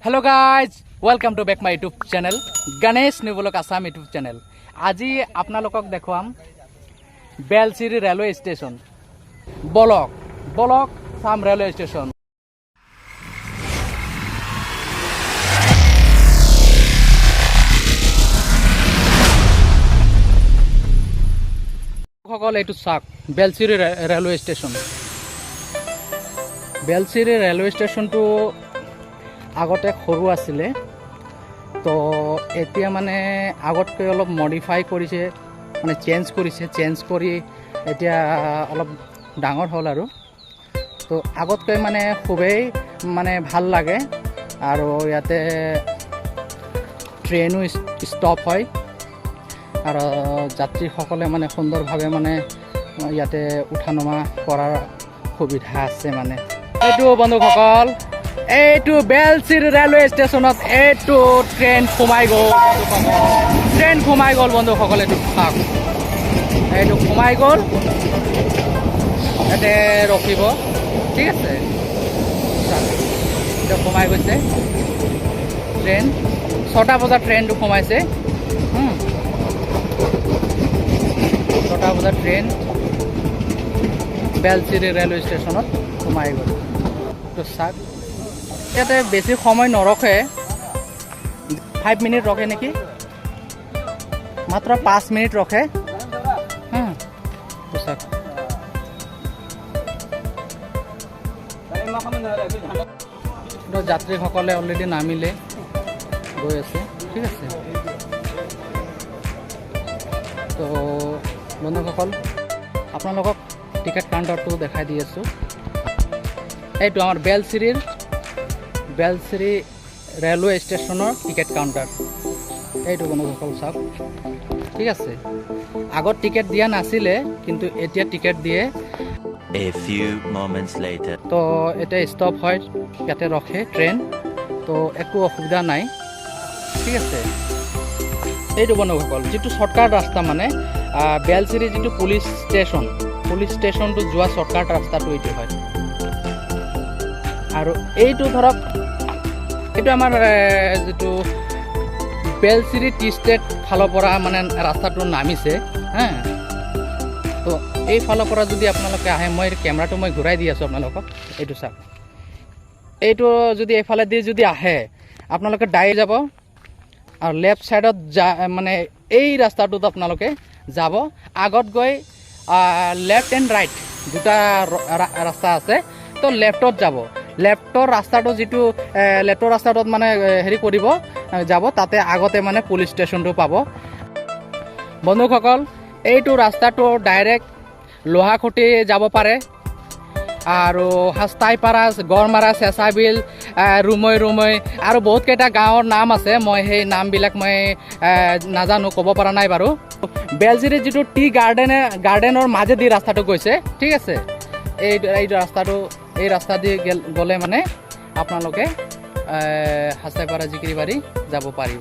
Hello guys, welcome to back my YouTube channel, Ganesh new vlog Assam YouTube channel. আজি আপোনালোকক দেখুৱাম Belsiri railway station. বলক বলক, চাম ৰেলৱে ষ্টেচন। সকল, এইটো চাওক, Belsiri railway station. Belsiri railway ষ্টেচনটো আগতে সৰু আছিলে, তো এতিয়া মানে আগতকৈ অলপ মডিফাই কৰিছে, মানে চেঞ্জ কৰিছে। চেঞ্জ কৰি এতিয়া অলপ ডাঙৰ হ'ল আৰু তো আগতকৈ মানে খুবেই মানে ভাল লাগে। আৰু ইয়াতে ট্ৰেইনো ষ্টপ হয় আৰু যাত্ৰীসকলে মানে সুন্দৰভাৱে মানে ইয়াতে উঠা নমা কৰাৰ সুবিধা আছে। মানে এইটো বন্ধুসকল, এইটো বেলশিৰি ৰেলৱে ষ্টেচনত এইটো ট্ৰেইন সোমাই গ'ল বন্ধুসকল। ট্ৰেইন সোমাই গ'ল বন্ধুসকল। এইটো চাওক, এইটো সোমাই গ'ল, ইয়াতে ৰখিব। ঠিক আছে, চাওক, এতিয়া সোমাই গৈছে ট্ৰেইন। 6টা বজাত ট্ৰেইনটো সোমাইছে। 6টা বজাত ট্ৰেইন বেলশিৰি ৰেলৱে ষ্টেচনত সোমাই গ'ল। তো চাওক, ইয়াতে বেছি সময় নৰখে, 5 মিনিট ৰখে নেকি, মাত্ৰ 5 মিনিট ৰখে। তো চাওক, তো যাত্ৰীসকলে অলৰেডি নামিলে, গৈ আছে। ঠিক আছে, তো বন্ধুসকল, আপোনালোকক টিকেট কাউণ্টাৰটো দেখাই দি আছোঁ। এইটো আমাৰ বেলশিৰি ৰেলৱে ষ্টেচনৰ টিকেট কাউণ্টাৰ এইটো বন্ধুসকল, চাওক। ঠিক আছে, আগত টিকেট দিয়া নাছিলে, কিন্তু এতিয়া টিকেট দিয়ে। A few moments later. তো এতিয়া ষ্টপ হয়, ইয়াতে ৰখে ট্ৰেইন, তো একো অসুবিধা নাই। ঠিক আছে, এইটো বন্ধুসকল, যিটো শ্বৰ্টকাট ৰাস্তা, মানে বেলশিৰি যিটো পুলিচ ষ্টেচন, পুলিচ ষ্টেচনটো যোৱা শ্বৰ্টকাট ৰাস্তাটো এইটো হয়। আৰু এইটো ধৰক, এইটো আমাৰ যিটো বেলশিৰি টি ষ্টেট ফালৰ পৰা মানে ৰাস্তাটো নামিছে হা। তো এই ফালৰ পৰা যদি আপোনালোকে আহে, মই কেমেৰাটো মই ঘূৰাই দি আছোঁ আপোনালোকক। এইটো চাওক, এইটো যদি এইফালে দি যদি আহে আপোনালোকে, ডাইৰেক্ট যাব আৰু লেফ্ট ছাইডত যা, মানে এই ৰাস্তাটোত আপোনালোকে যাব। আগত গৈ লেফ্ট এণ্ড ৰাইট দুটা ৰাস্তা আছে, তো লেফ্টত যাব। লেফ্টৰ ৰাস্তাটো যিটো লেফ্টৰ ৰাস্তাটোত মানে হেৰি কৰিব যাব, তাতে আগতে মানে পুলিচ ষ্টেচনটো পাব। বন্ধুসকল, এইটো ৰাস্তাটো ডাইৰেক্ট লোহাখুঁটি যাব পাৰে আৰু হাস্তাইপাৰা, গড়মাৰা, চেঁচাবিল, ৰুমৈ ৰুমৈ আৰু বহুতকেইটা গাঁৱৰ নাম আছে। মই সেই নামবিলাক মই নাজানো, ক'ব পৰা নাই বাৰু। বেলশিৰিৰ যিটো টি গাৰ্ডেনৰ মাজেদি ৰাস্তাটো গৈছে, ঠিক আছে, এই ৰাস্তাটো, এই ৰাস্তা দি গ'লে মানে আপোনালোকে হাস্তাইপাৰা, জিকিৰিবাৰী যাব পাৰিব।